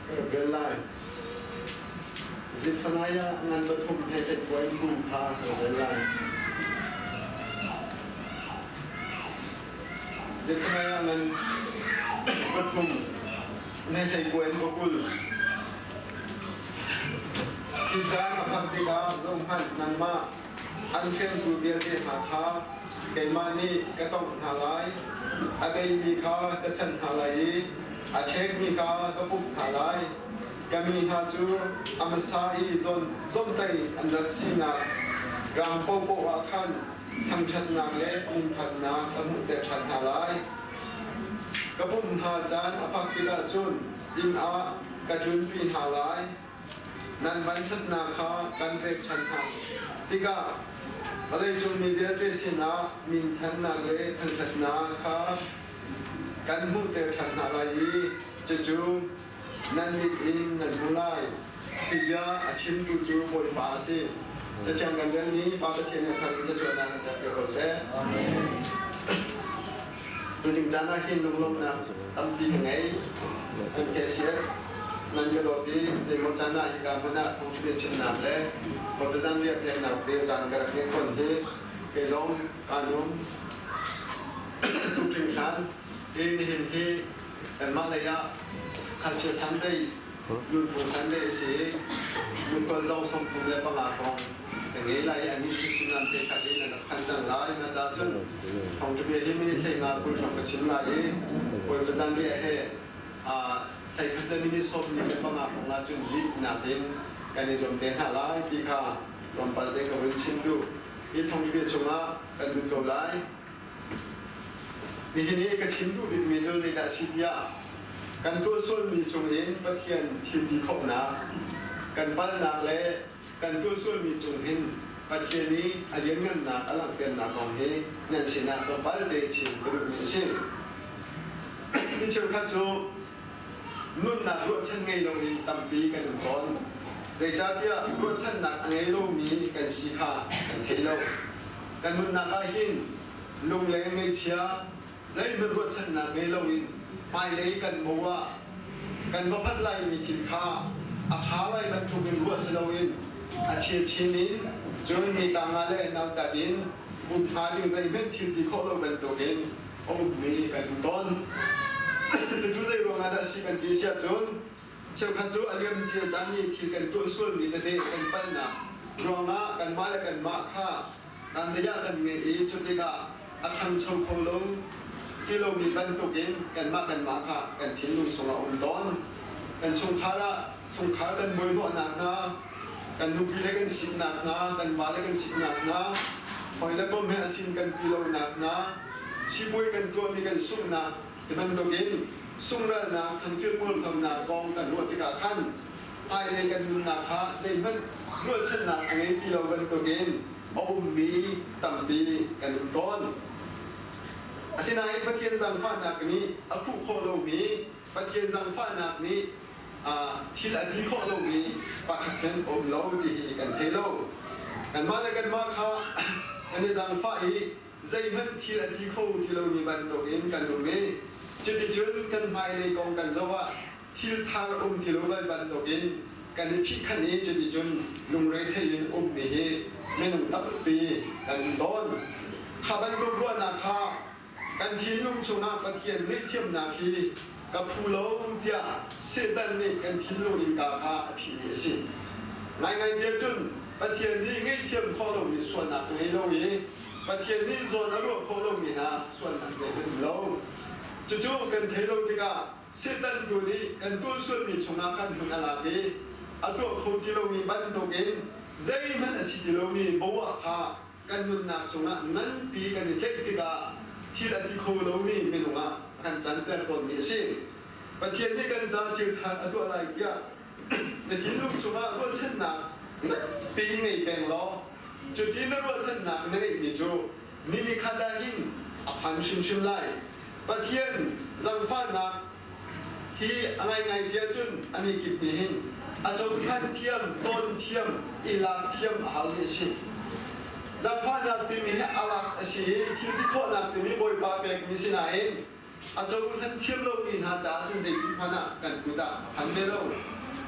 Ka rak rel lai. Zephaniah ngan pathum he tlekkuai hmun kha ka rak rel lai. Zephaniah ngan pathum he tlekkuai 20. Hi caan a phak tikah zohhmanh nangmah an hremtu vialte hna kha keimah nih ka tongh hna lai, a beimi kha ka chanh hna lai i a ṭhekmi kha ka pumh hna lai. Ka mi hna cu a hmasa i zawmhtaih an rak sinak ram paohpaoh ah khan thangṭhatnak le minthatnak ka hmuhter ṭhan hna lai. Ka pumh hna caan a phak tikah cun inn ah ka tlunpi hna lai. Nan vanṭhatnak kha kan pek ṭhan hna tikah vawleicung mi vialte sinah minthannak le thangṭhatnak kha kan hmuhter ṭhan hna lai i cucu nan mit in nan hmu lai. Hi bia a chimtu cu Bawipa a si. Cathiang kan rel ni Pa Pathian nih a thar in cacuannak kan pek ko seh. Tuzing caan ah hin lunglawmhnak tampi ka ngei. Kan KCF nan ka dawt i zeimaw caan ah hika hmun ah thawngṭha chimnak le Bawipa riak biaknak te caan ka rak ngeih tawn hi kei zong kaa nuam tuk hringhran. Hi nihin hi kanmah lei ah Khalchia Sunday, Nunphung Sunday a si i nunpal zong 35 hrawng ka ngei lai i anih cu sinam te khat in a rak phan cang lai. Na ca cun thawngṭha bia hi minute 15 kul hrawng ka chim lai i Bawipa zanriah he 11 le minute 45 hrawng ahcun dihnak in kan i zuam te hna lai ti kha tlawmpal te ka vun chim duh. Hi thawngṭha bia chungah kan lut ko lai. Nihin i ka chim duh bikmi cu zeidah a si tiah kan tuah sualmi cungin Pathian thil ti khawhnak, kan palhnak le kan tuah sualmi cung hin Pathian i a lianngannak a langhternak kong hi nan sinah tlawmpal te chim ka duhmi a si. Mi cheukhat cu nunnak ruahchan ngei loin tampi kan um tawn. Zeicahtiah ruahchannak a ngei lomi kan si kha kan thei lo. Kan nunnak ah hin lungleng ngaihchia zeihmanh ruahchannak ngei loin hmailei kan bo ah kan va phanh laimi thil kha a ṭha lai bantukin ruah si loin a chia chin in cun mi tangah le nautat in um ṭha ding zeihmanh thil ti khawh lo bantukin a ummi kan um tawn. Cucu zei ruangah dah a si kan ti siah cun cheukhat cu a liam thil tangmi thil kan tuah sualmi tete kan palhnak ruangah kanmah le kanmah kha tandaya kan ngei i cu tikah a ṭhangcho kho lo ti lomi bantukin kanmah kanmah kha kan thinlung chungah a um tawn. Kan chungkhar ah chungkhar kan buaihnawhnak hna, kan nupi le kan siknak hna, kan vale kan siknak hna, hawi le kom he a sin kan pi lonak hna, sipuai kan tuahmi kan sunghnak ti bantukin sungralnak, thangchilh mualphonak kong kan ruah tikah khan hmailei kan nunnak kha zeihmanh ruahchannak a ngei ti lo bantukin a ummi tampi kan um tawn. Asinain Pathian zaangfahnak nih a khuh khawh lomi Pathian zaangfahnak nih thil a ti khawh lomi pakhat hmanh a um lo ti hi kan thei lo. Kanmah le kanmah kha kan i zaangfah i zeihmanh thil a ti kho ti lomi bantukin kan um i cuticun kan hmailei kong kan zoh ah thil thar um ti lo bantukin kan i phihkhanh i cuticun lungrethei in ummi hi minung tampi kan um tawn. Kha bantuk ruahnak kha kan thinlung chungah Pathian ngaihthiamnak hi ka phu lo tiah Satan nih kan thinlung innka kha a phihmi a si. Ngaingai tiah cun Pathian nih ngaihthiam khawh lomi sualnak a ngei lo i Pathian nih zawn a ruah khawh lomi hna sualnak zeihmanh um lo. Cucu kan thei lo tikah Satan tu nih kan tuahsualmi chungah khan hmun a lak i a tuah kho ti lomi bantukin zeihmanh a si ti lomi boah kha kan nunnak chungah nganpi kan i tlaih tikah thil a ti kho lomi minung ah a kan canter tawnmi a si. Pathian nih kan ca thil thar a tuah lai tiah na thinlung chungah ruahchannak nganpi ngei peng law cuti na ruahchannak na ngeihmi cu ni ni khat ah hin a phan hrimhrim lai. Pathian zangfahnak hi a ngaingai tiah cun a mi kip nih hin a cohlan thiam, tawn thiam, i lak thiam a haumi a si. Zangfahnak timi hi a lak a si i thil ti khawhnak timi Bawipa pekmi si nain A cohlan thiam lomi hna caah cun zeitik hmanh ah kan kut ah a phan ve lo.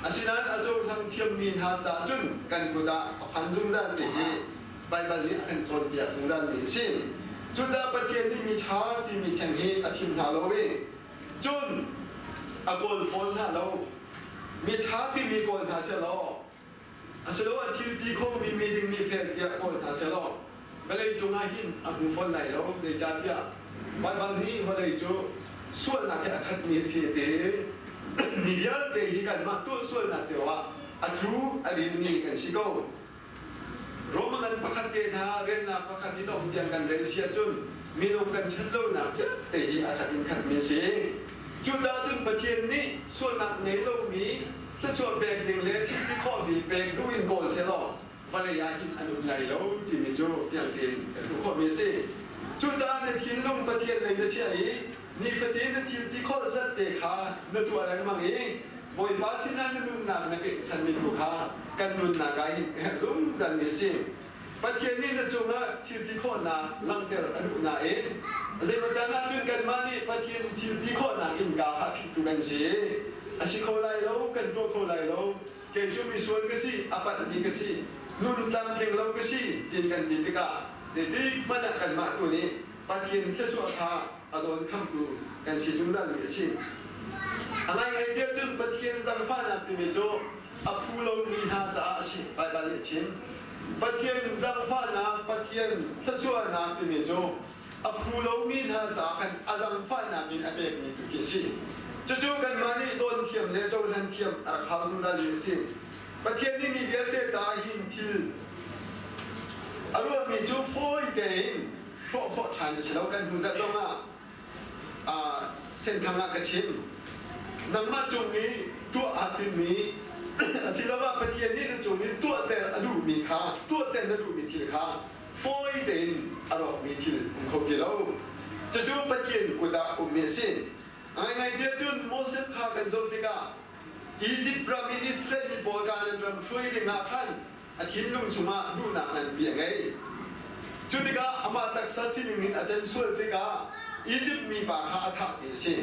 Asinain a cohlang thiammi hna caah cun kan kut ah a phan zungzal ti hi Baibal nih a kan cawnpiak zungzalmi a si. Cucaah Pathian nih mi ṭha timi theng hi a thim hna lo i cun a kawl fawn hna lo. Mi ṭha timi kawl hna sehlaw Asiloah thil ti khomi mi ding nih fel tiah kawl hna sehlaw vawlei cungah hin a hmu fawn lai lo. Zeicahtiah Baibal nih vawlei cu sualnak he a khatmi a si ti mi vialte hi kanmah tuah sualnak cio ah a tlu a rilmi kan si ko. Rome ngan pakhat te hna relnak pakhat i dong tiang kan rel si ahcun minung kan ṭhat lonak vialte hi a khat in khatmi a si. Cucaah cun Pathian nih sualnak ngei lomi thluachuah pek ding le thil ti khawhmi pek duh in kawl sehlaw vawlei ah hin an um lai lo timi cu fiang tein kan hmuh khawhmi a si. Cucaah na thinlung Pathian lei na chiah i nifatin na thil ti khawh zat te kha na tuah lengmang i Bawipa sinah na nunnak na pekchanmi tu kha kan nunnak ah hin a herh zungzalmi a si. Pathian nih na cungah thil ti khawhnak langhter a duh nain zeimaw caan ahcun kanmah nih Pathian thil ti khawhnak innka kha phittu kan si. A si kho lai lo, kan tuah kho lai lo, kei cu misual ka si, a palhmi ka si, nun tlamtling lo ka si tiin kan ti tikah zeitik hmanh ah kanmah tu nih Pathian thluachuah kha a dawn khamtu kan si zungzalmi a si. A ngaingai tiah cun Pathian zaangfahnak timi cu a phu lomi hna caah a si, Baibal nih a chim. Pathian zaangfahnak, Pathian thluachuahnak timi cu a phu lomi hna caah khan a zaangfahnak in a pekmi tu khi a si. Cucu kanmah nih dawn thiam le cohlan thiam a rak hau zungzalmi a si. Pathian nih mi vialte caah hin thil a ruahmi cu fawi tein hrawh khawh ṭhan a si lo. Kan hnu zarh zongah Senthang ah ka chim. Nangmah cung i tuah aa timmi asiloah Pathian nih na cung i tuahter a duhmi kha tuahter na duhmi thil kha fawi tein a rawkmi thil um kho ti lo. Cucu Pathian kut ah ummi a si. Ngaingai tiah cun Moses kha kan zoh tikah Izipt ram in Israel mi pawl Kanaan ram hruai dingah khan a thinlung chungah duhnak nganpi a ngei. Cu tikah amah taksa sining in a ṭan sual tikah Izipt mipa kha a thah ti a si.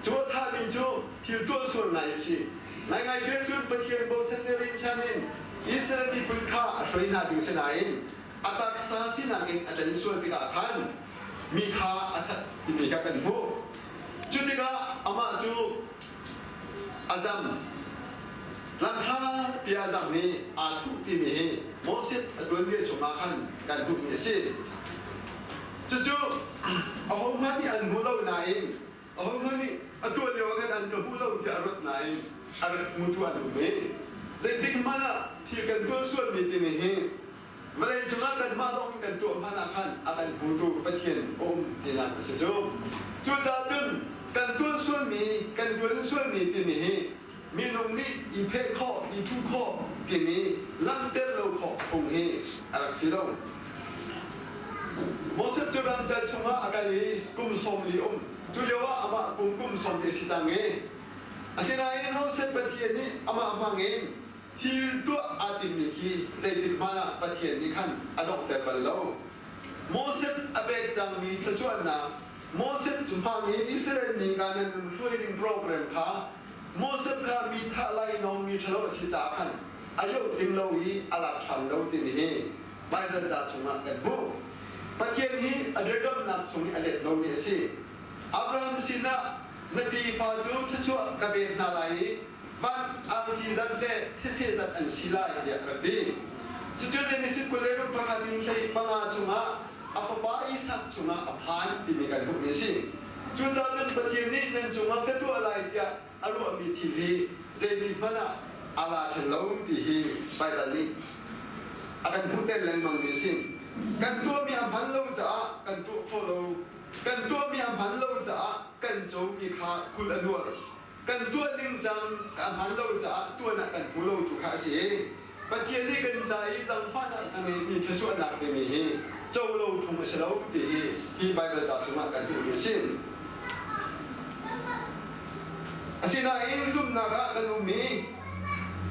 Cu a thahmi cu thil tuah sual ngai a si. Ngaingai tiah cun Pathian bochan le rinhchan in Israel miphun kha a hruai hna ding si nain a taksa sinak in a ṭan sual tikah khan mi kha a that timi kha kan hmuh. Cu tikah amah cu a zam. Lamthla pi a zam i aa thuh timi hi Moses a tuanbia chungah khan kan hmuhmi a si. Cucu ahohmanh nih an hmu lo nain ahohmanh nih a tuan lio ah khan an ka hmu lo tiah a ruat nain a rak hmutu an um i zeitik hmanh ah thil kan tuah sualmi timi hi Vawlei cungah kanmah zong in kan tuah hmanh ah khan a kan hmutu Pathian a um tinak a si cu. Cucaah cun kan tuan sualmi, kan tuan sualmi timi hi minung nih i pheh khawh, i thuh khawh timi langhter lo khawh phung hi a rak si lo. Moses cu ramcar chungah a kal i kum 40 um. Cu lioah amah kum kum 40 a si cang i asinain Moses Pathian nih amah hmang in Thil tuah aa timmi khi zeitik hmanh ah Pathian nih khan a donghter bal lo. Moses a pek cangmi thluachuahnak, Moses hmang in Israel mi Kanaan ram hruai ding program kha Moses kha mi thah lainawng mi ṭhalo a si caah khan a yoh ding lo i a lak ṭhan lo timi hi Baibal ca chungah kan hmuh. Pathian hi a biakamnak chung i a let lomi a si. Abraham sinah na tefa cu thluachuah ka pek hna lai i van arfi zat le these zat an si lai tiah rak ti. Cucu Genesis 26 in 15 chungah a fapa Isak chungah a phan timi kan hmuhmi a si. Cucaah cun Pathian nih nan cungah ka tuah lai tiah a ruahmi thil hi zeitik hmanh ah a la ṭhen lo ti hi Baibal nih a kan hmuhter lengmangmi a si. Kan tuahmi a hman lo caah kan tuah khawh lo. Kan tuahmi a hman lo caah kan comi kha khul a nuar. Kan tuah ning cang a hman lo caah tuan ah kan hmu lo tu kha a si. Pathian nih kan ca i zaangfahnak a ngeimi thluachuahnak timi hi co lo phung a si lo ti hi hi Baibal ca chungah kan hmuhmi a si. Asinain zumhnak ah kan um i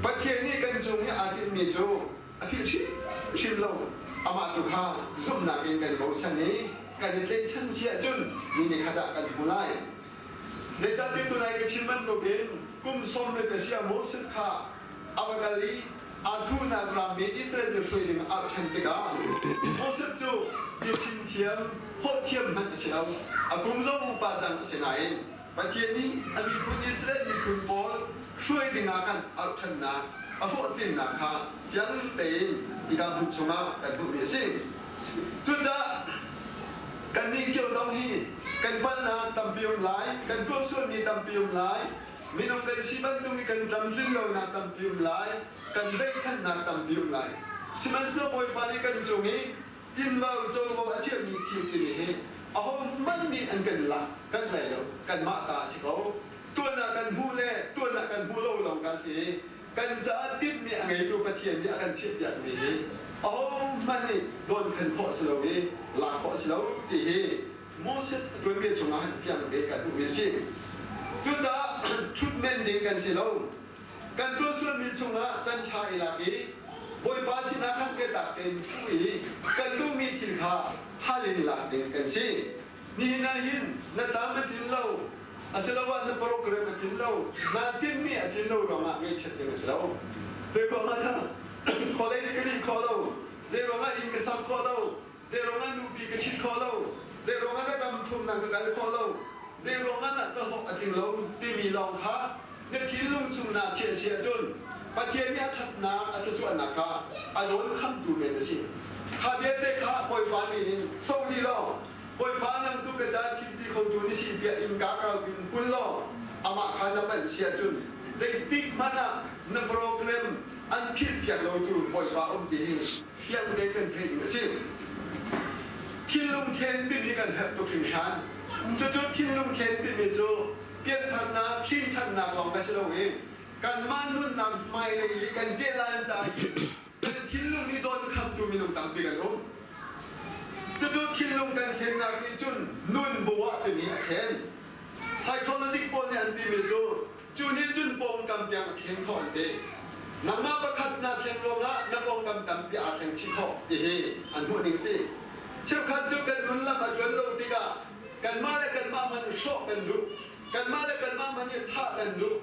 Pathian nih kan cung i aa tinhmi cu a philh hrimhrim lo. Amah tu kha zumhnak in kan bochan i. kan i tlaihchan si ahcun ni ni khat ah kan hmu lai. Zeicahtiah tunai ka chim bantukin kum sawm le sia Moses kha a va kal i aa thuhnak ram i Israel mi hruai ding ah ṭhen tikah Moses cu biachim thiam, holh thiam hmanh a si lo. A kum zong upa cang a si nain Pathian nih a miphun Israel miphun pawl hruai ding ah khan auh ṭhannak, a hlawhtlinnak kha fiang tein hika hmun chungah kan hmuhmi a si. Cucaah kannih cio zong hi kan palhnak tampi um lai, kan tuah sualmi tampi um lai, minung kan si bantuk i kan tlamtlin lonak tampi um lai, kan daihthlannak tampi um lai. Sihmanhsehlaw Bawipa nih kan cung i tinvo covo a chiahmi thil timi hi ahohmanh nih an kan lak kan lai lo, kanmah ta a si ko. Tuan ah kan hmuh le tuan ah kan hmuh lo lawng kan si. Kan caah timhmi a ngeitu Pathian nih a kan chiahpiakmi hi ahohmanh nih dawn khan khawh a si lo i lak khawh a si lo ti hi Moses tuanbia chungah han fiang te kan hmuhmi a si. Cucaah ṭhut men ding kan si lo. Kan tuahsualmi chungah can ṭha i lak i Bawipa sinah khan biatak tein fuh i kan duhmi thil kha hal in lak ding kan si. Nihin ah hin na tlam a tlin lo, asiloah na program a tlin lo, naa tinhmi a tlin lo ruangah ngaihchiat ding a si lo. Zeiruangah dah college ka dih khawh lo, zeiruangah inn ka sak khawh lo, zeiruangah nupi ka ṭhit khawh lo, zeiruangah dah ram thumnak ka kal khawh lo, zeiruangah dah ka hlawh a tling lo timi lawng kha na thinlung chung naa chiah si ahcun Pathian nih a ṭhatnak a thluachuahnak kha a dawn khamtu men a si. Kha vialte kha Bawipa min in hlo dih law Bawipa nang cu ka ca thil ti khotu na si tiah innka kau in kun law amah kha na panh si ahcun zeitik hmanh ah na program an philhpiak lotu Bawipa um ti hi fiang tein kan theih ding a si. Thinlung thlen timi kan herh tuk hringhran. Cucu thinlung thlen timi cu piantharnak, hrinthannak lawng kan si lo i kanmah nunnak hmailei i kan kehlan ca i kan thinlung nih dawn khamtu minung tampi kan um. Cucu thinlung kan thlennak nih cun nun bu ah timi a thlen. Psychologic pawl nih an timi cu cu nih cun pawngkam tiang a thlen khawh an ti. Nangmah pakhat na thleng ruangah na pawngkam tampi aa thleng chih khawh ti hi an hmuh ning si. Cheukhat cu kan nun lam a tluan lo tikah kanmah le kanmah hmanh hrawh kan duh. Kanmah le kanmah hmanh i thah kan duh.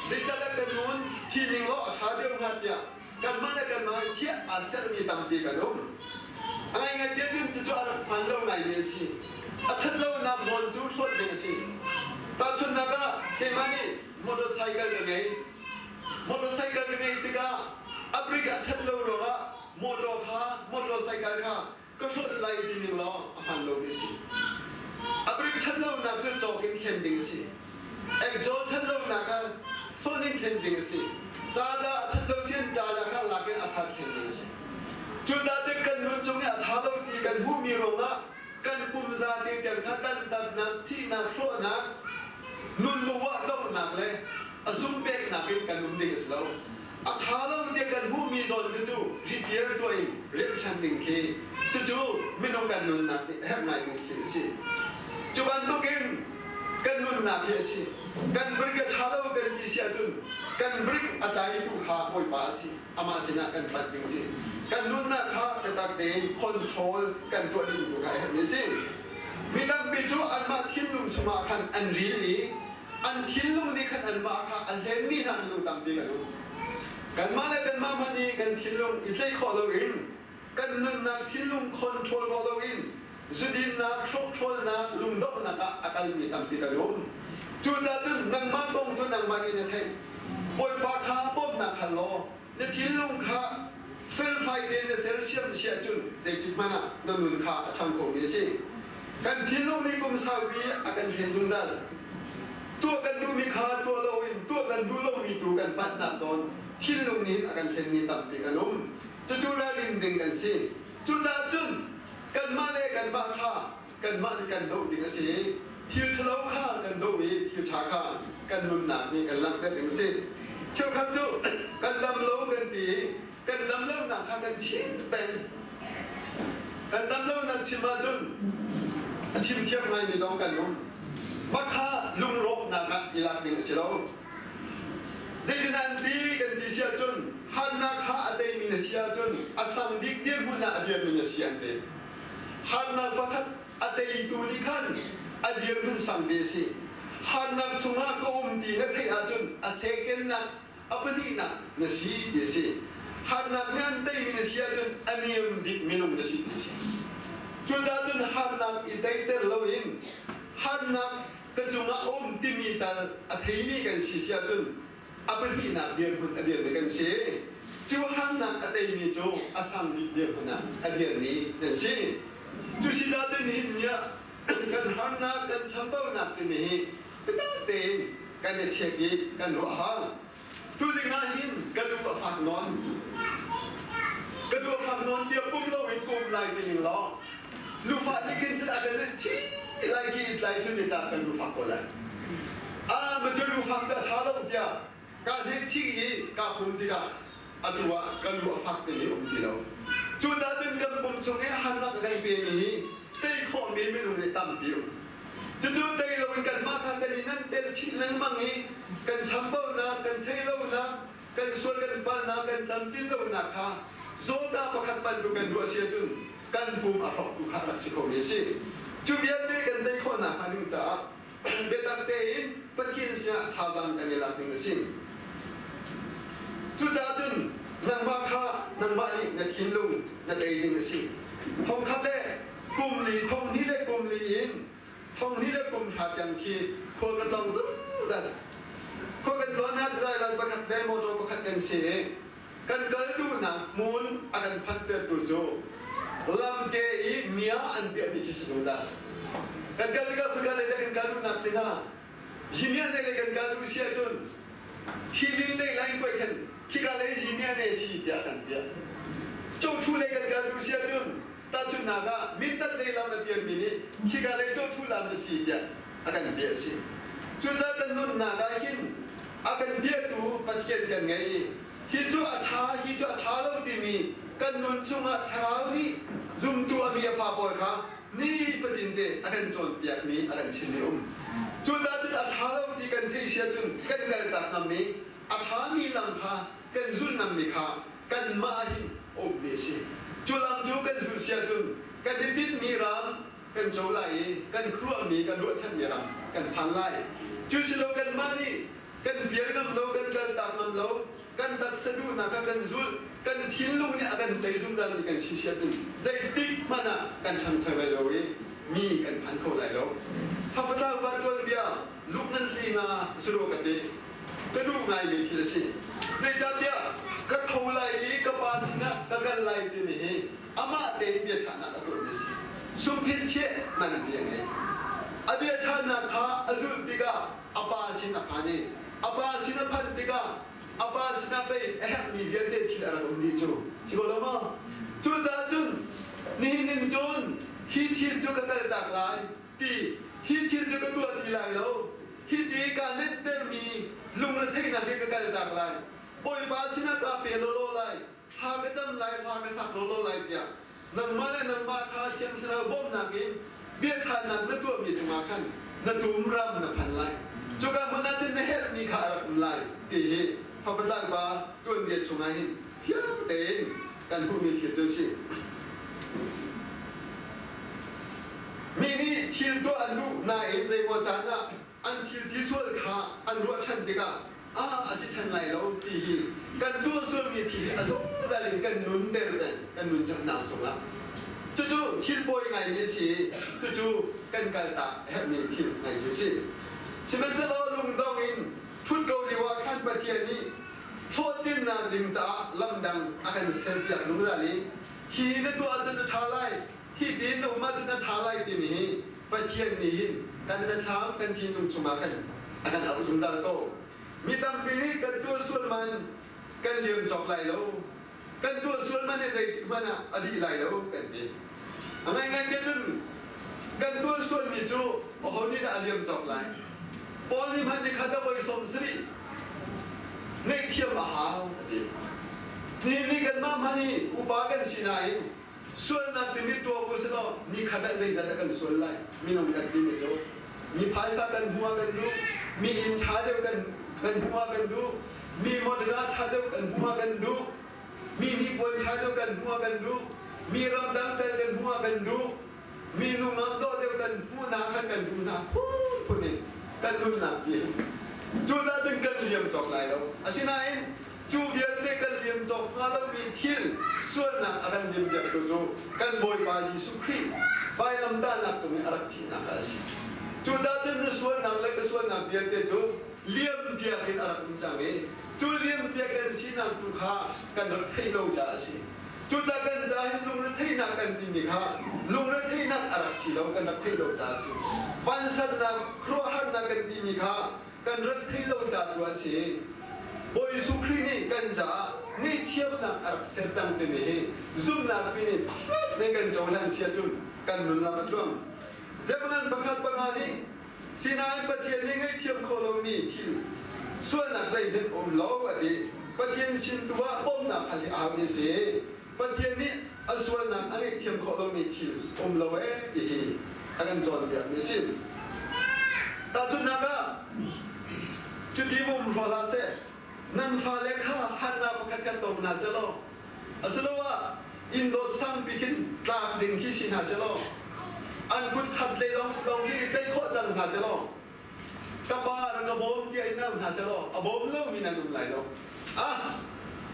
Zeicahtiah kan nun thi ning law a ṭha deuh hnga tiah kanmah le kanmah i thiah aa sermi tampi kan um. A ngaingai tiah cun cucu a rak hmaan lo ngaimi a si. A ṭhat lonak zawn cu hlawt ding a si. Tahchunhnak ah keimah nih motorcycle ka ngei. Motorcycle ka ngeih tikah a brake a ṭhat lo ruangah motor kha motorcycle kha ka hlawt lai ti ning law a hmaan lomi a si. A brake ṭhat lonak cu cawk in thlen ding a si. Ekcaw ṭhat lonak ah hlawt in thlen ding a si. Ṭala a ṭhat lo sin ṭala kha lak in a ṭha thlen ding a si. Cucaah cun kan nun cung i a ṭha lo ti kan hmuhmi ruangah kan pum zate tiang kha dantatnak, thihnak, hrawhnak, nun muah donghnak le a zumhpeknak in kan um ding a si lo. A ṭha lo tiah kan hmuhmi zawn cu cu repair tuah in remh ṭhan ding khi cucu minung kan nunnak nih a herh ngaimi thil a si. Cu bantukin kan nunnak hi a si. Kan brick a ṭha lo kan ti si ahcun kan brick a tlaitu kha Bawipa a si. Amah sinah kan panh ding si. Kan nunnak kha biatak tein control kan tuah ding tu kha a herhmi a si. Mi tampi cu anmah thinlung chungah khan an ril i an thinlung nih khan anmah kha a hlenmi hna minung tampi kan um. Kanmah le kanmah hmanh i kan thinlung i tlaih khawh loin kan nunnak thinlung control khawh loin zudinnak, hrawkhrawlnak, lungdonghnak ah a kalmi tampi kan um. Cucaah cun nangmah kong cu nangmah nih na theih. Bawipa kha bawmhnak hal law na thinlung kha felfai tein na sersiam si ahcun zeitik hmanh ah na nun kha a ṭhang khomi a si. Kan thinlung nih kum saupi a kan thlen zungzal. Tuah kan duhmi kha tuah loin tuah kan duh lomi tu kan panhnak tawn thinlung nih a kan thlenmi tampi kan um. Cucu ralrin ding kan si. Cucaah cun kanmah le kanmah kha kanmah nih kan doh ding a si i thil ṭhalo kha kan doh i thil ṭha kha kan nunnak nih kan langhter ding a si. Cheukhat cu kan dam lo kan ti i kan dam lonak kha kan chim peng. Kan dam lonak chim ahcun a chim thiam ngaimi zong kan um. Mah kha lungrawknak ah i lak ding a si lo. Zeitin an ti kan ti si ahcun harnak kha a teimi na si ahcun a sang bik dirhmun ah a dirmi na si an ti. Harnak pakhat. A teitu nih khan a dirhmun sang ve a si. Harnak chungah ka um ti na theih ahcun a secondnak a pahnihnak na si ti a si. Harnak nih an teimi na si ahcun a niam bik minung na si ti a si. Cucaah cun harnak i teiter loin harnak ka cungah a um timi tal a theimi kan si si ahcun a pahnihnak dirhmun a dirmi kan si. Cu harnak a teimi cu a sang bik dirhmun ah a dirmi kan si. Cu si dah te nihin ni ah kan harnak kan chambaunak timi hi biatak tein kan i check i kan ruah hau. Tuzing ah hin ka lu a fak nawn. Ka lu a fak nawn tiah pum loin ka um lai ti ning law lufah nih khin cun a kan chi lai ki tlai cun ni tak kan lufak ko lai. Ah ma cu lufak cu a ṭha lo tiah ka hnek chih i ka pum tikah atu ah ka lu a fak timi um ti lo. Cu cun kan pum chung i harnak a kan pemi hi tei khawhmi minung nih tampi um. Cucu tei loin kanmah kha kan i nanter chih lengmang i kan chambaunak, kan theihlonak, kan sual kan palnak, kan tlamtlin lonak kha zawta pakhat bantuk kan ruah si ahcun kan pum a hrawktu kha rak si kho mi a si. Cu vialte kan tei khawhnak hnga ding caah biatak tein Pathian sinah thazaang kan i lak ding a si. Cucaah cun nangmah kha nangmah nih na thinlung na tei ding a si. Thongkhat le kum li, thong hnih le kum li in thong hnih le kum hra tiang khi khual ka tlawng zungzal. Khua kan tlawn ah driver pakhat le motor pakhat kan si i kan kal duhnak hmun a kan phanhtertu cu lamte i mia an piahmi khi si zungzal. Kan kal tikah khua lei kan kal duhnak sinah Jimia ne le kan kal duh si ahcun thilin lei lain poi khan khika lei Jimia ne si tiah kan piah. Cothu lei kan kal duh si ahcun tahchunhnak ah mintat lei lam a pianmi nih khika lei cothu lam a si tiah a kan piah a si. Cucaah kan nunnak ah hin a kan biatu Pathian kan ngei i hi cu a ṭha hi cu a ṭha lo timi kan nun chungah thlarau nih zumtu a mi a fa pawl kha nifatin te a kan cawnpiakmi a kan chimmi um. Cucaah cun a ṭha lo ti kan theih si ahcun kan kaltak ngam i a ṭhami lam kha kan zulh ngammi kha kanmah ah hin a ummi a si. Cu lam cu kan zulh si ahcun kan i tinhmi ram kan co lai i kan khuaruahmi kan ruahchanmi ram kan phan lai. Cu si lo kanmah nih kan pial ngam lo, kan kaltak ngam lo, kan taksa duhnak ah kan zulh, kan thinlung nih a kan tei zungzalmi kan si si ahcun zeitik hmanh ah kan ṭhangcho lai lo i mi kan phan kho lai lo. Fapatlau pa tuanbia luk nan hli nga siro ka ti. Ka duh ngaimi thil a si. Zeicahtiah ka tho lai i ka pa sinah ka kal lai timi hi amah tein biachahnak a tuahmi a si. Sungphin chiah man bia ngei. A biachahnak kha a zulh tikah a pa sin a phan i a pa sin a phanh tikah a pa sinah pei a herhmi vialte thil a rak um dih cu. Si ko lo maw? Cucaah cun nihin in cun hi thil cu ka kaltak lai ti hi thil cu ka tuah ti lai lo. Hi ti kaa nenhtermi lungretheihnak hi ka kaltak lai. Bawipa sinah kaa pe lawlaw lai. Thla ka cam lai, hla ka sak lawlaw lai tiah nangmah le nangmah kha Thiang Thlarau bawmhnak in biachahnak na tuahmi cungah khan na tum ram na phan lai. Cuka hmun ah cun na herhmi kha a rak um lai ti hi Fapa tlangpa tuanbia chungah hin fiang tein kan hmuhmi thil cu a si. Mi nih thil tuah an duh nain zeimaw caan ah an thil ti sual kha an ruah ṭhan tikah ah a si ṭhan lai lo ti hi kan tuah sualmi thil hi a zungzal in kan nunter peng kan nun ṭhatnak cungah cucu thil pawi ngaimi a si i cucu kan kaltak a herhmi thil ngai cu a si. Sihmanhsehlaw lungdong in ṭhut ko lio ah khan Pathian nih hlawhtlinnak ding caah lamdang a kan serpiak zungzal i hi na tuah ahcun a ṭha lai hi tiin na um ahcun a ṭha lai timi hi Pathian nih hin kan biathlam kan thinlung chungah khan a kan auh zungzal ko. Mi tampi nih kan tuah sual man kan liam cawk lai lo. Kan tuah sual man hi zeitik hmanh ah a dih lai lo kan ti. A ngaingai te cun kan tuah sualmi cu aho nih dah a liam cawk lai? Paul nih hmanh nikhat a voi 70 ngaihthiam a hau a ti. Ni nih kanmah hmanh hi upa kan si nain Sualnak timi tuah u silaw nikhat ah zeizat a kan sual lai? Minung kan timi cu mi phaisa kan hmu ah kan duh, mi inn ṭha deuh kan kan hmu ah kan duh, mi motor ṭha deuh kan hmu ah kan duh, mi hnipuan ṭha deuh kan hmu ah kan duh, mi ramdang tel kan hmu ah kan duh. Mi nungak dawh deuh kan hmuh hna khan kan duh hna phunphun in kan nunnak hi. Cucaah cun kan liam cawk lai lo. Asinain cu vialte kan liam cawk hnga lomi thil sualnak a kan liam piaktu cu kan Bawipa Jesuh Khrih vailamtahnak cung i a rak thihnak ah a si. Cucaah cun na sualnak le ka sualnak vialte cu liam piak in a rak um cang i cu liam piak kan sinak tu kha kan rak theih lo caah a si. Cucaah kan ca hin lungretheihnak kan timi kha lungretheihnak a rak si lo, kan rak theih lo caah a si. Vansannak, khuaruahharnak kan timi kha kan rak theih lo ca tu a si. Bawi Jesuh Khrih nih kan caah ngaihthiamnak a rak ser cang timi hi zumhnak pi nih ne kan cohlan sia cun kan nun lam a tluang. Zephaniah pakhat panga nih Sinain Pathian nih ngaihthiam kho lomi thil sualnak zeihmanh a um lo a ti. Pathian sin tu ah bawmhnak hal hi a haumi a si. Pathian nih a sualnak a ngaihthiam khawh lomi thil a um lo ee ti hi a kan cawnpiakmi a si. Tahchunhnak ah, cuti um hraw hlah seh, nan fale kha hatnak pakhat khat tong hna selaw, asiloah inn dawt sangpi khin tlak ding khi si hna selaw an kut khat lei lawng lawng khi i tlaih khawh cang hna selaw ka pa rak ka bawm tiah in au hna selaw a bawm lomi nan um lai lo. Ah,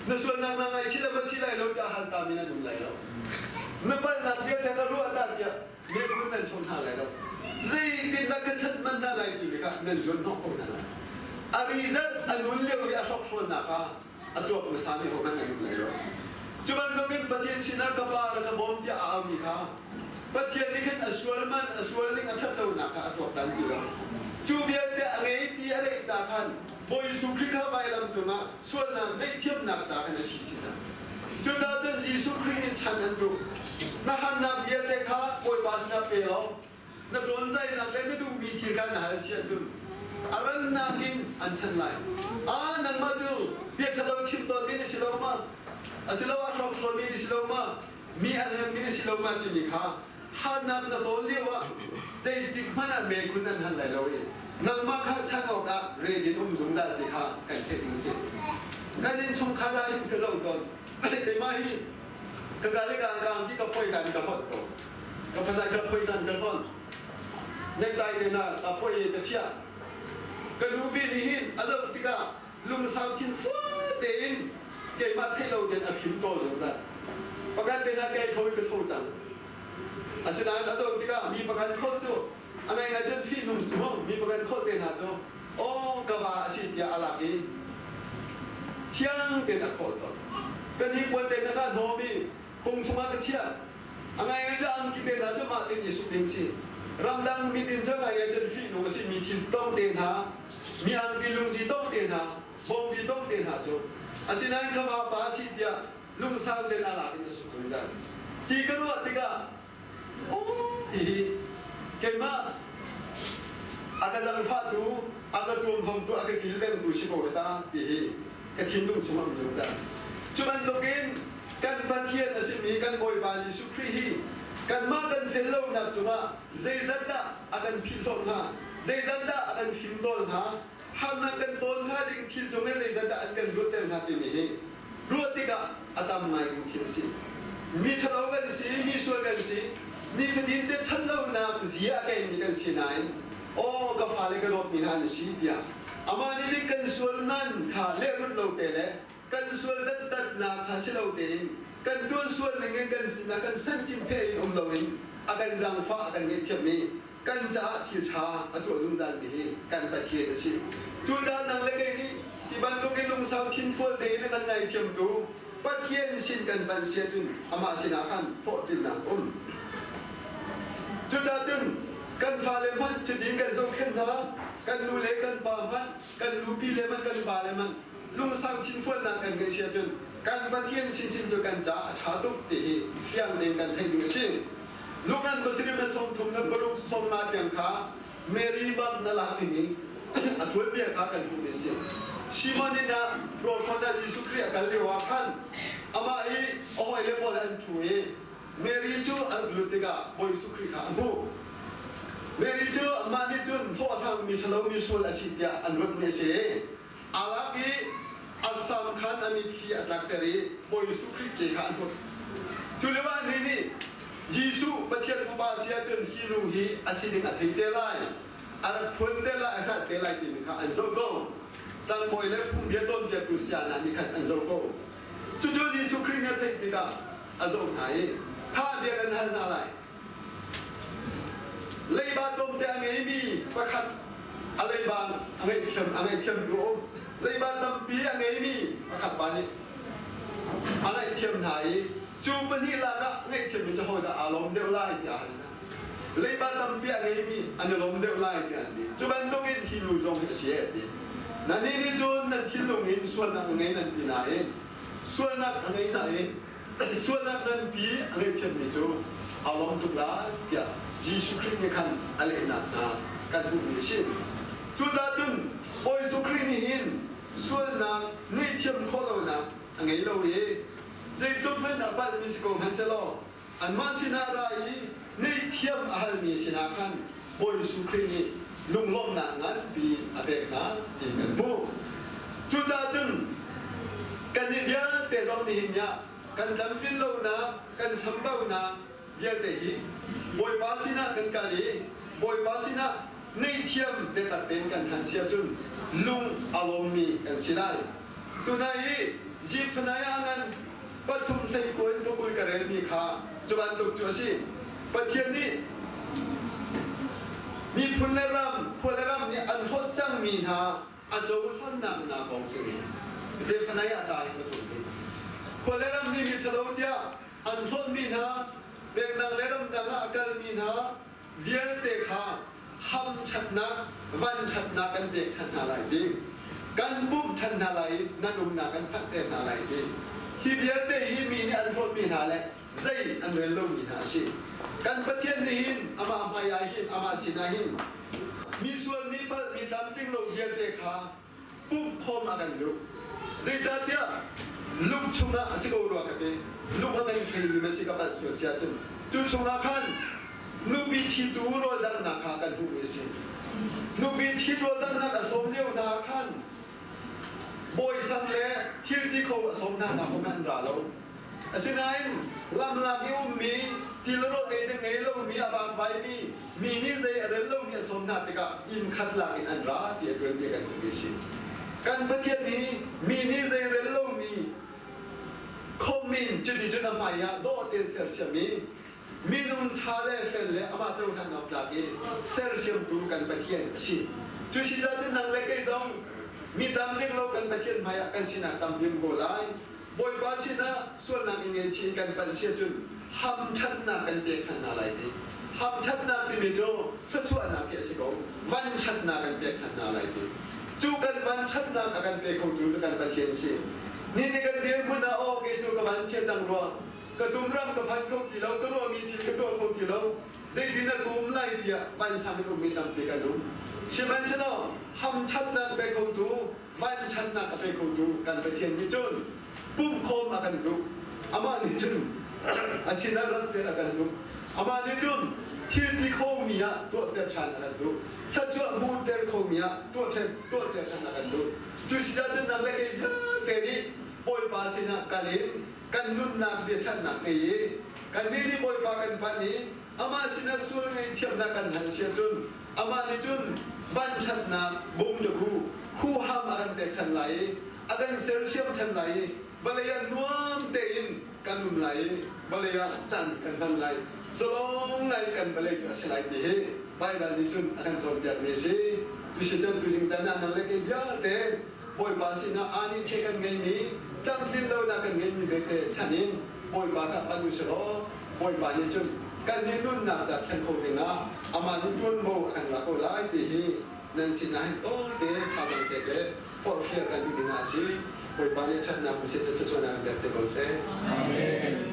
na sualnak na ngaihchih le va chih lai lo tiah hal ta mi nan um lai lo. Na palhnak vialte ka ruah ta tiah miphun nan chawn hna lai lo. Zeitin dah ka chanh manh hna lai ti kha nan zuan hnawh ko hna lai. A result a nun lio i a hrokhrawlnak ah a tuak hmasa mi ho hmanh an um lai lo. Cu bantukin Pathian sinah ka pa rak ka bawm tiah a aumi kha Pathian nih khin a sual man a sual ning a ṭhat lonak kha a tuaktan ti lo. Cu vialte a ngei ti a reih ca khan Bawi Jesuh Khrih kha vailam cungah sualnak ngaihthiamnak ca khan a thi si cang. Cucaah cun Jesuh Khrih nih chan an duh. Na harnak vialte kha Bawipa sinah pe law na ṭawnṭainak le na duhmi thil kha na hal si ahcun a rannak in an chanh lai. Ah, nangmah cu bia ṭhalo chim tawnmi na si lo ma? Asiloah hrokhrawlmi na si lo ma? Mi a hlengmi na si lo ma timi kha harnak na tawn lio ah zeitik hmanh ah mekhun an hal lai lo i nangmah kha chan awkah ready in um zungzal ti kha kan theih ding a si. Kan innchungkhar ah in ka zoh tawn. Keimah hi ka ka le ka kang ti ka phoi dan ka hot ko. Ka phanai ka phoi dan ka hon. Necktie te na ka phoi ka chia. Ka nupi nih hin a zoh tikah lungsau thin fual tein keimah theih lo tein a fim tawl zungzal. Pakhat te na kei tho i ka tho cang. Asinain a zoh tikah mi pakhat khol cu a ngai ngai cun fihnung cu mi pakhat khol te hna cu aw ka va a si tiah a lak i thiang tein a khawh tawn. Kan hi puan te na ka hnawm i pung chungah ka chiah. A ngaingai cu angki te hna cu mah tin i suk ding si. Ramdang mi tin cu ngaingai cun fihnung a si mi thil tong te hna, mi angki lungzi tong te hna, bawmpi tong te hna cu. Asinain ka vapa a si tiah lungsau tein a lak in a suk zungzal. Ti ka ruah tikah Hihi keimah a ka zangfahtu, a ka tuamhlawmtu, a ka kilvengtu si ko hi ta ti hi ka thinlung chungah um zungzal. Cu bantukin kan Pathian a simi kan Bawipa Jesuh Khrih hi kanmah kan fel lonak cungah zeizat dah a kan philhlawm hnga, zeizat dah a kan fimtawl hnga, harnak kan tawn hnga ding thil cung i zeizat dah an kan luatter hnga timi hi ruah tikah a tam ngai ding thil a si. Mi ṭhalo kan si, mi sual kan si, nifatin te ṭhatlonak zia a keimi kan si nain aw ka fale ka dawtmi hna an si tiah amah nih nih kan sual nan kha lehrulh lo te le kan sual dantatnak kha si lo tein kan tuan sual ning in kan sinah kan sankin phe in um loin a kan zaangfah a kan ngaihthiam i kan caah thil ṭha a tuah zungzalmi hi kan Pathian a si. Cucaah nang le kei nih hi bantuk in lungsau thinfual tein a kan ngaithiamtu Pathian sin kan panh si ahcun amah sinah khan hlawhtlinnak a um. Cucaah cun kan fale hmanh cutin kan zohkhenh hna, kan nu le kan pa hmanh, kan nupi le hmanh, kan pa le hmanh lungsau thinfualnak kan ngeih si ahcun kan Pathian sinsin cu kan caah a ṭha tuk ti hi fiang tein kan theih ding a si. Lukan pasarih le 36 sawmnga tiang kha Mary bak na lak ding in a tuanbia kha kan hmuh mi a si. Simon inn ah rawlhrawn ah Jesuh Khrih a kal lio ah khan amah i a hawile pawl an ṭhu i Mary cu an lut tikah Bawi Jesuh Khrih kha a hmuh. Mary cu amah nih cun hlawhhlang mi ṭhalo mi sual a si tiah an ruatmi a si. Aa lak i a sam khan a mitthli a tlakter i Bawi Jesuh Khrih ke kha an hmuh. Cu lio ah ni nih. Jesuh Pathian Fapa si ahcun hi nu hi a si ding a thei te lai, a rak phuan te lai, a hngalh te lai timi kha an zoh ko. Tlangbawi le phungbia cawnpiaktu saya hna nih khan an zoh ko. Cucu Jesuh Khrih nih a theih tikah a zoh hna i, Tha bia kan hal hna lai. Leiba tlawmte a ngeimi pakhat a leiba a ngaihthiam a ngaihthiam tu a um. Leiba tampi a ngeimi pakhat pa nih a ngaihthiam hna i cu pahnih lakah ngaihthiammi cu hodah aa lawm deuh lai tiah a hal hna. Leiba tampi a ngeimi an i lawm deuh lai tiah an ti. Cu bantukin hi nu zong hi a si a ti. Nannih nih cun nan thinlung in sualnak a ngei nan ti nain sualnak a ngei nain sualnak nganpi a ngaihthiammi cu aa lawm tuk lai tiah Jesuh Khrih nih khan a lehnak hna kan hmuhmi a si. Cucaah cun Bawi Jesuh Khrih nih hin sualnak ngaihthiam khawh lonak a ngei lo i zeitluk hmanh a palhmi si ko hmanhsehlaw anmah sinah ra i ngaihthiam a halmi sinah khan Bawi Jesuh Khrih nih lunglawmhnak nganpi a pek hna ti kan hmuh. Cucaah cun kannih vialte zong nihin ah kan tlamtlin lonak, kan chambaunak vialte hi Bawipa sinah kan kal i Bawipa sinah ngaihthiam biatak tein kan hlan si ahcun lung a lawmmi kan si lai. Tunai i Zephaniah ngan pathum hleikua in tubul ka relmi kha cu bantuk cu a si. Pathian nih miphun le ram, khua le ram nih an hlawt cangmi hna a cohlannak hna kong si Zephaniah ta hi pathum hi. Khua le ram nih mi ṭhalo tiah an hlawtmi hna, peknak le ramdang ah a kalmi hna vialte kha hamṭhatnak, vanṭhatnak kan pek ṭhan hna lai ti. Kan bawmh ṭhan hna lai i nan umnak kan phanhter hna lai ti. Hi vialte hi mi nih an hlawtmi hna le zei an rel lomi hna a si. Kan Pathian nih hin amah hmai ah hin amah sinah hin mi sual mi palh mi tlamtling lo vialte kha pumh khawm a kan duh. Zeicahtiah lung chungah a si ko rua ka ti. Lung a kan thleimi na si ka palh sual si ahcun cu chungah khan nupi ṭhitu rawldanghnak kha kan hmuhmi a si. Nupi ṭhit rawldanghnak a sawm lio hna khan bawisang le thil ti kho a sawm hna nak kong an ra lo. Asinain lamlak i ummi tilrawl ei ding ngei lomi a vakvaimi mi nih zei a rel lomi a sawm hna tikah inn khat lak in an ra ti a tuanbia kan hmuhmi a si. Kan Pathian hi mi nih zei rel lomi khawmin cuticun a hmai ah dawh tein sersiam i minung ṭha le fel le amah cohlan awk tlak i sersiamtu kan Pathian a si. Cu si cun nang le kei zong mi tam ding lo kan Pathian hmai ah kan sinah tam bim ko lai. Bawipa sinah sualnak in ngei kan panh si ahcun hamṭhatnak kan pek ṭhan hna lai ti. Hamṭhatnak timi cu thluachuahnak khi a si ko. Vanṭhatnak kan pek ṭhan hna lai ti. Cu kan vanṭhatnak a kan pe khotu cu kan Pathian si. Ni nih kan dirhmun ah aw kei cu ka van chia cang rua. Ka tumram ka phan kho ti lo, ka ruahmi thil ka tuah kho ti lo. Zeitin a ka um lai tiah vansang in ummi tampi kan um. Sihmanhsehlaw hamṭhatnak pe khotu vanṭhatnak a pe khotu kan Pathian nih cun pumhkhawm a kan duh. Amah nih cun a sinah ratter a kan duh. Amah nih cun thil ti khomi ah tuahter ṭhan a kan duh. Thluachuah hmuhter khomi ah tuahter ṭhan a kan duh. Cu si ahcun nang le kei vialte nih Bawipa sinah kal in kan nunnak biachannak ngei i kannih nih Bawipa kan panh i amah sinah sual ngaihthiamnak kan hal si ahcun amah nih cun vanṭhatnak bumdaku huham a kan pek ṭhan lai i a kan sersiam ṭhan lai i vawlei ah nuam tein kan um lai i vawlei ah caan kan hman lai zalong ngai kan vawlei cu a si lai ti hi Baibal nih cun a kan cawnpiakmi a si. Tusi cun tuzing caan ah nang le kei vialte Bawipa sinah aa nih che kan ngeimi tlamtlin lonak kan ngeimi vialte chan in Bawipa kha pan u selaw Bawipa nih cun kan nih nunnak ca thlen kho dingah amah nih ṭuanvo a kan lak ko lai ti hi nan sinah hin tawite thazaang pek le forhfial kan duhmi hna a si. Bawipa nih ṭhatnak um seh, thluachuahnak in pek te ko seh. Amen.